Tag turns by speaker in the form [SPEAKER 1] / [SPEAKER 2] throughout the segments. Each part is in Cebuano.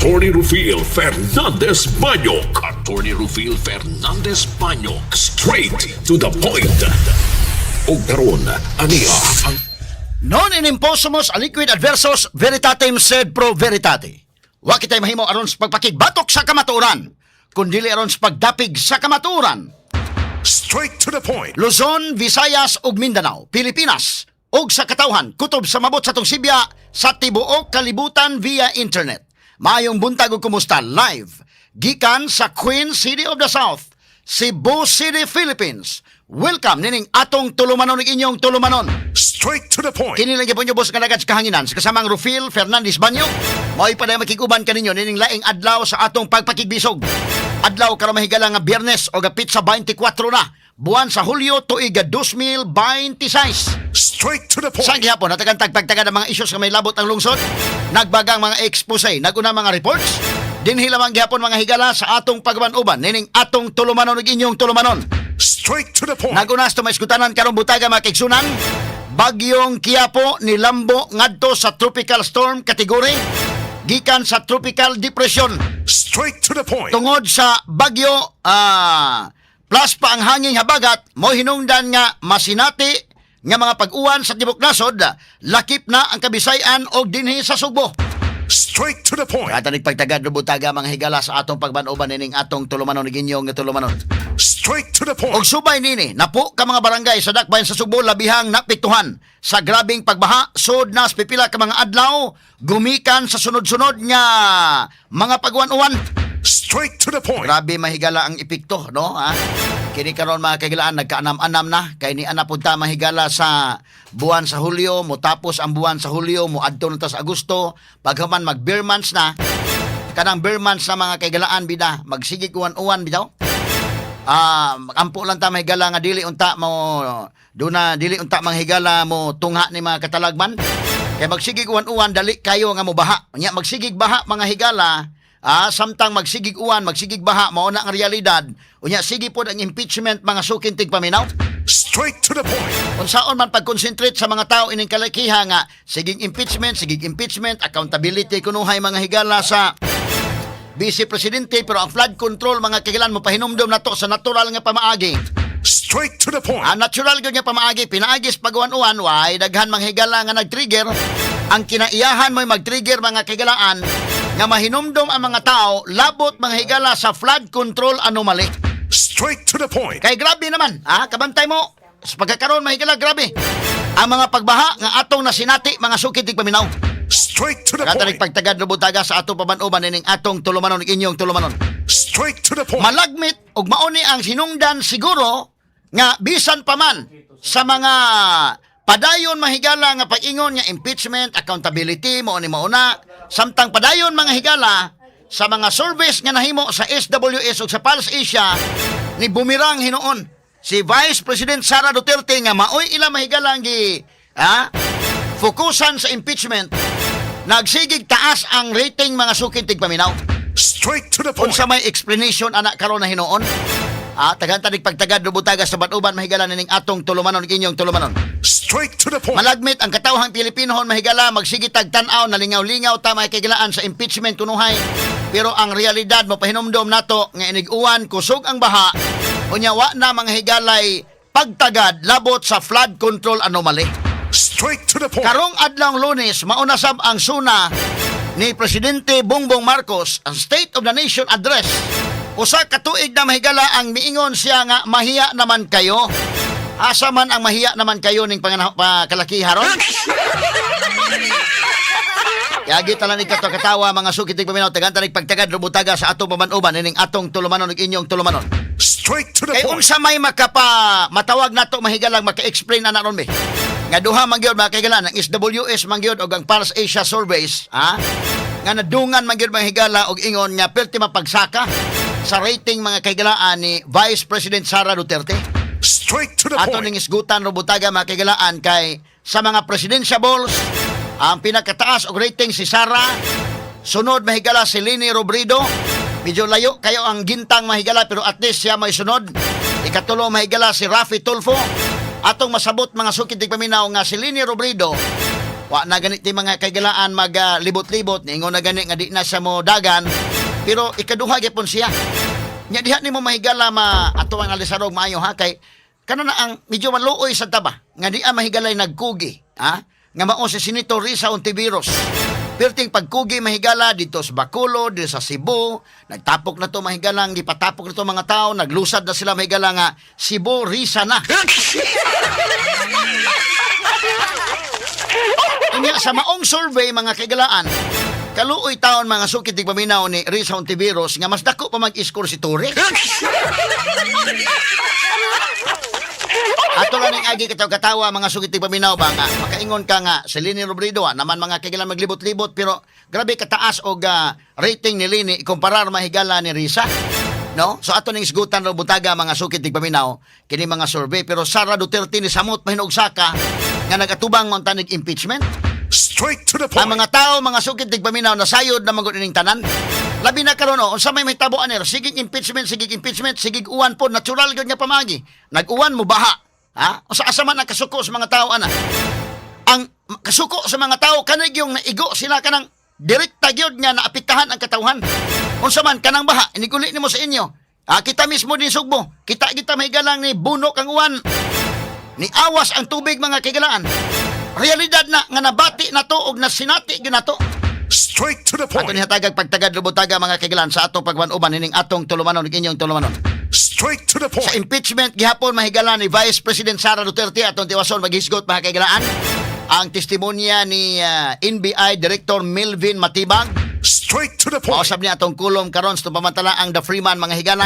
[SPEAKER 1] Attorney Rufil Fernandez Banyok. Attorney Rufil Fernandez Banyok. Straight to the point. Og karon, aniya ang
[SPEAKER 2] Non enim possumus aliquid adversus veritatem sed pro veritate. Wa kitay mahimo aron sa pagpakigbatok sa kamatuoran, kundili aron sa pagdapig sa kamatuoran.
[SPEAKER 3] Straight to the point.
[SPEAKER 2] Luzon, Visayas ug Mindanao, Pilipinas ug sa katawhan kutob sa mabot sa atong sibya sa tibuok kalibutan via internet. Maayong buntag ug kumusta live gikan sa Queen City of the South, Cebu City, Philippines. Welcome nining atong tulumanon ug inyong tulumanon.
[SPEAKER 3] Straight to the point.
[SPEAKER 2] Kini lang gyapon boss nga nagad sa kahanginan sa kasamang Rufil Fernandez Banyo. Mao'y paday makig-uban kaninyo nining laing adlaw sa atong pagpakigbisog. Adlaw karon, mahigala, nga Biyernes o petsa 24 na buwan sa Hulyo, tuig 2026.
[SPEAKER 3] Straight to the point.
[SPEAKER 2] Sa gihapon, natagan tagpagtaga ng mga isyos nga may labot ang lungsod, nagbagang mga expose, naguna mga reports, dinhi lamang gihapon, mga higala, sa atong pagban-uban nining atong tulumanon ug inyong tulumanon.
[SPEAKER 3] Straight to the point.
[SPEAKER 2] Nagunas to maiskutanan karong butaga, mga kaigsunan. Bagyong Kiyapo nilambo ngadto sa tropical storm category gikan sa tropical depression.
[SPEAKER 3] Straight to the point.
[SPEAKER 2] Tungod sa bagyo plus pa ang hanging habagat mo hinungdan nga masinati nga mga pag-uwan sa tibok nasod, lakip na ang Kabisayan og dinhi sa Sugbo.
[SPEAKER 3] Straight to the point.
[SPEAKER 2] Kata pagtagad butaga, mga higala, sa atong pagban-uban nining atong tulumanon ug inyong tulumanon.
[SPEAKER 3] Straight to the point.
[SPEAKER 2] Og subay nini, napo ka mga barangay sa dakbayan sa Sugbo labihang napiktuhan sa grabing pagbaha sud na sa pipila ka mga adlaw gumikan sa sunod-sunod nga mga pag-uwan-uwan.
[SPEAKER 3] Straight to the point.
[SPEAKER 2] Grabe, mahigala, ang epekto, no? Ha? Kini karon, mga kahigalaan, nagkaanam-anam na kay ni ana punta, mahigala, sa buwan sa Hulyo, mo tapos ang buwan sa Hulyo, mo adto na ta sa Agosto, paghuman mag ber months na, kanang ber months na, mga kahigalaan, bida, magsigig uwan-uwan bitaw. Ampo lang ta, mahigala, nga dili unta mo duna dili unta manghigala mo tungha ni mga katalagman kay magsigig uwan-uwan, dali kayo nga mo baha. Nya magsigig baha, mga higala, samtang magsigig uwan, magsigig baha, mao na ang realidad. Unya sige pod ang impeachment, mga suking tigpaminaw.
[SPEAKER 3] Straight to the point.
[SPEAKER 2] Unsaon man pag-concentrate sa mga tao ining kalakiha nga sigig impeachment, accountability kunuhay, mga higala, sa Vice Presidente, pero ang flood control, mga kahigalaan, mo pahinumdom nato sa natural nga pamaagi.
[SPEAKER 3] Straight to the point.
[SPEAKER 2] Ang natural gyud nga pamaagi, pinaagis pag-uwan-uwan, way daghan mga higala nga nag-trigger. Ang kinaiyahan mo'y mag-trigger, mga kahigalaan, nga mahinumdom ang mga tao labot, mga higala, sa flood control anomaly.
[SPEAKER 3] Straight to the point.
[SPEAKER 2] Kay grabe naman, kabantay mo sa pagkakaroon, mahigala, grabe ang mga pagbaha nga atong nasinati, mga suki tigpaminaw.
[SPEAKER 3] Straight to the
[SPEAKER 2] Katarik
[SPEAKER 3] point.
[SPEAKER 2] pagtagad butaga sa atong paban-uban nining atong tulumanon, inyong tulumanon.
[SPEAKER 3] Straight to the point.
[SPEAKER 2] Malagmit ug mauni ang sinungdan siguro nga bisan pa man sa mga padayon, mahigala, nga pag-ingon nga impeachment, accountability mao ni mauna, samtang padayon, mga higala, sa mga surveys nga nahimo sa SWS ug sa Pulse Asia ni bumirang hinuon si Vice President Sara Duterte nga maoy ila, mahigala, gi fokusan sa impeachment, nagsigig taas ang rating, mga suking tigpaminaw.
[SPEAKER 3] Straight to the point.
[SPEAKER 2] Unsa may explanation ana karon na hinuon? Tagan tanig pagtagad butaga sa batuban, mahigala, nining atong tulumanon, inyong tulumanon.
[SPEAKER 3] Straight to the point.
[SPEAKER 2] Malagmit ang katawhang Pilipinohon, mahigala, magsige tag tan-aw, nalingaw-lingaw ta, mga kahigalaan, sa impeachment kunuhay. Pero ang realidad mo pahinumdom nato nga inig-uwan, kusog ang baha, unya wa na, mga higalay, pagtagad labot sa flood control anomaly.
[SPEAKER 3] Straight to the point.
[SPEAKER 2] Karong adlawng Lunes, mauna sab ang SONA ni Presidente Bongbong Marcos, ang State of the Nation Address. Usa ka tuig na, mahigala, ang miingon siya nga mahiya naman kayo. Asa man ang mahiya naman kayo ning panganaw pa kalakiha ron? Yagi tala ni kato katawa, mga suki tigpaminaw, tagan tanig pagtagad rubutaga sa atong paman-uban nining atong tulumanon ug inyong tulumanon.
[SPEAKER 3] Straight to the
[SPEAKER 2] Kay
[SPEAKER 3] point.
[SPEAKER 2] unsa may makapa matawag nato, mahigalang, maka-explain na ron be? Nga duha man gyud, mga kahigalaan, ang SWS man gyud og ang Pulse Asia Surveys, nga nadungan man gyud, mga higala, og ingon nga perti mapagsaka sa rating, mga kahigalaan, ni Vice President Sara Duterte.
[SPEAKER 3] Straight to the
[SPEAKER 2] Ato
[SPEAKER 3] point.
[SPEAKER 2] ning isgutan robutaga, mga kahigalaan, kay sa mga presidentiables, ang pinakataas og rating si Sara, sunod, mahigala, si Leni Robredo. Medyo layo kayo ang gintang, mahigala, pero at least siya may sunod. Ikatulo, mahigala, si Raffy Tulfo. Atong masabot, mga suki tigpaminaw, nga si Leni Robredo Wa na ganit ti mga kaigalaan mag libot-libot, niingon na gani nga di na siya mo dagan, pero ikaduha gyapon siya. Nya diha nimo mahigala ma ato ang alisarog maayo ha, kay kano na ang medyo maluoy sa taba nga di mahigalay nagkugi ha, nga mao si Senator Risa Hontiveros. Perting pagkugi mahigala dito sa Bacolod, dito sa Cebu, nagtapok na to mahigalang, gipatapok na to mga tao, naglusad na sila mahigala nga Cebu Risa na. Unya sa maong survey mga kaigalaan, kaluoy taon mga sukit di paminaw ni Risa Hontiveros nga mas dako pa mag-score si Torre. Ato lang ning agi kataw katawa mga sugit paminaw ba nga makaingon ka nga si Leni Robredo ah, naman mga kaigalaan maglibot-libot, pero grabe kataas og rating ni Leni ikumparar mahigala ni Risa. No? So ato ning isgutan ro butaga mga sukit paminaw kini mga survey, pero Sara Duterte ni samot mahinog saka nga nagatubang man tanig impeachment.
[SPEAKER 3] Straight to the
[SPEAKER 2] Ang
[SPEAKER 3] point.
[SPEAKER 2] mga tao, mga sukit tigpaminaw, nasayod na manggod ining tanan. Labi na karon oh, unsa may mahitabo aner, sigig impeachment, sigig impeachment, sigig uwan po, natural gyud nga pamagi. Nag-uwan mo baha. Ha? Unsa asa man ang kasuko sa mga tao ana? Ang kasuko sa mga tao kanay yung naigo sila kanang direkta gyud nga naapektahan ang katawhan. Unsa man kanang baha, iniguli nimo sa inyo. Ah, kita mismo din Sugbo. Kita kita may galang ni bunok ang uwan. Ni awas ang tubig mga kigalaan. Realidad na nga nabati na to og nasinati gyud na to.
[SPEAKER 3] Straight to the
[SPEAKER 2] Ato
[SPEAKER 3] point.
[SPEAKER 2] ni hatagag pagtagad lubutaga mga kigalaan sa atong pagwan-uban ining atong tulumanon ug inyong tulumanon.
[SPEAKER 3] Straight to the
[SPEAKER 2] Sa
[SPEAKER 3] point.
[SPEAKER 2] impeachment gihapon mahigala ni Vice President Sara Duterte, atong tiwason maghisgot mga kaigalaan ang testimonya ni NBI Director Melvin Matibag.
[SPEAKER 3] Straight to the point.
[SPEAKER 2] Mausab niya atong kulom karon sa pamantala ang The Freeman mga higala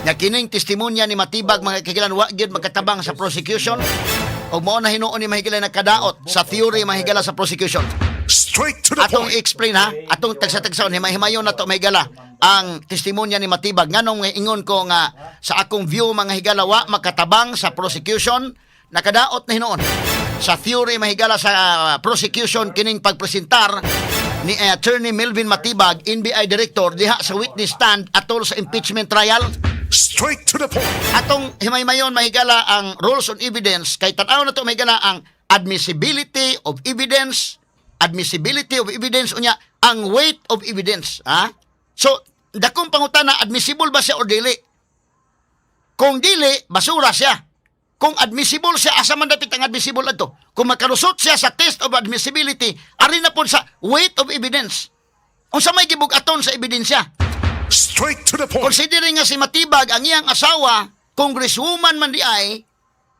[SPEAKER 2] nga kining testimonya ni Matibag mga kahigalan wa gyud magkatabang sa prosecution ug mao na hinuon ni mahigala nagkadaot sa theory mahigala sa prosecution.
[SPEAKER 3] Straight to the
[SPEAKER 2] Atong
[SPEAKER 3] point.
[SPEAKER 2] i-explain ha, atong tagsa-tagsaon himay-himayon nato mahigala ang testimonya ni Matibag nganong nga ingon ko nga sa akong view mga higala wa makatabang sa prosecution, nakadaot na hinuon sa theory mahigala sa prosecution kining pagpresentar ni Attorney Melvin Matibag, NBI Director, diha sa witness stand atol sa impeachment trial.
[SPEAKER 3] Straight to the point.
[SPEAKER 2] Atong himaymayon mahigala ang rules on evidence kay tan-aw na to mahigala ang admissibility of evidence, admissibility of evidence unya ang weight of evidence, ha. So dakong pangutana, admissible ba siya or dili? Kung dili, basura siya. Kung admissible siya, asa man dapit ang admissible adto? Kung makalusot siya sa test of admissibility, ari na pud sa weight of evidence, unsa may gibug-aton sa ebidensya.
[SPEAKER 3] Straight to the point.
[SPEAKER 2] Considering nga si Matibag, ang iyang asawa, congresswoman man di ay,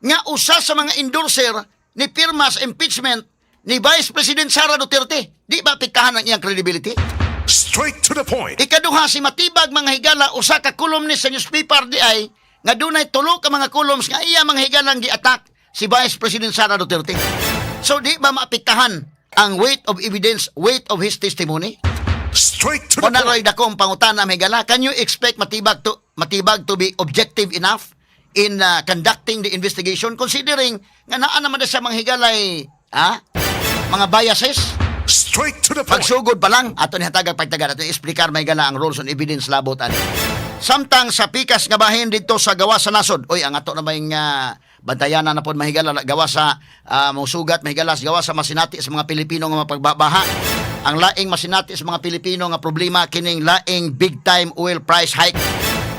[SPEAKER 2] nga usa sa mga endorser ni pirma sa impeachment ni Vice President Sara Duterte. Di ba apektahan ang iyang credibility?
[SPEAKER 3] Straight to the point.
[SPEAKER 2] Ikaduha, si Matibag mga higala, usa ka columnist sa newspaper di ay, nga dunay tulo ka mga columns nga iya mga higalang gi-attack si Vice President Sara Duterte. So di ba maapektahan ang weight of evidence, weight of his testimony?
[SPEAKER 3] Straight to the
[SPEAKER 2] Kung
[SPEAKER 3] point.
[SPEAKER 2] naroy dakong pangutana mahigala, can you expect Matibag to be objective enough in conducting the investigation considering nga naa naman na siya mga higalay, ha? Mga biases?
[SPEAKER 3] Straight to the point.
[SPEAKER 2] Pagsugod pa lang, ato ni hatagag pagtagal, ato explicar mahigala ang rules on evidence labot ani. Samtang sa pikas nga bahin dito sa gawas sa nasod, oy ang ato na may bantayanan na pod mahigala gawas sa musugat mahigala gawas sa masinati sa mga Pilipino nga mapagbabaha. Ang laing masinati sa mga Pilipino nga problema kining laing big time oil price hike.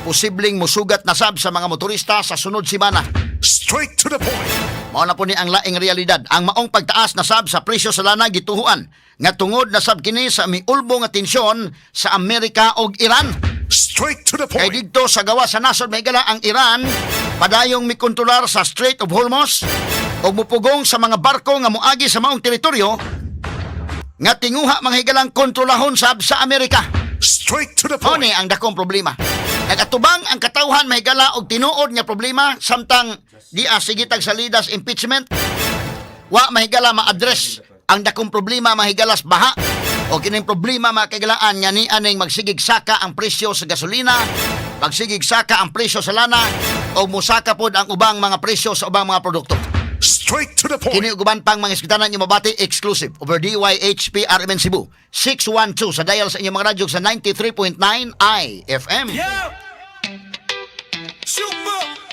[SPEAKER 2] Posibleng musugat na sab sa mga motorista sa sunod semana.
[SPEAKER 3] Straight to the point.
[SPEAKER 2] Mao na po ni ang laing realidad. Ang maong pagtaas na sab sa presyo sa lana gituhuan nga tungod na sab kini sa miulbo nga tensyon sa Amerika ug Iran.
[SPEAKER 3] Straight to the
[SPEAKER 2] Kay
[SPEAKER 3] point.
[SPEAKER 2] didto sa gawas sa nasod mahigala ang Iran padayong mikontrolar sa Strait of Hormuz ug mupugong sa mga barko nga moagi sa maong teritoryo nga tinguha mga higalang kontrolahon sab sa Amerika.
[SPEAKER 3] Straight to the
[SPEAKER 2] Mao ni
[SPEAKER 3] point.
[SPEAKER 2] ang dakong problema. Nagatubang ang katawhan mahigala og tinuod nga problema samtang di sige tag salidas impeachment, wa mahigala ma-address ang dakong problema mahigalas baha o kining problema mga kaigalaan nga ni aning magsigig saka ang presyo sa gasolina, magsigig saka ang presyo sa lana o musaka pod ang ubang mga presyo sa ubang mga produkto.
[SPEAKER 3] Straight to the point.
[SPEAKER 2] Kini ug uban pang mga iskitanan inyo mabati exclusive over DYHP RMN Cebu 612 sa dial sa inyong mga radyo sa 93.9 IFM.
[SPEAKER 4] Yeah!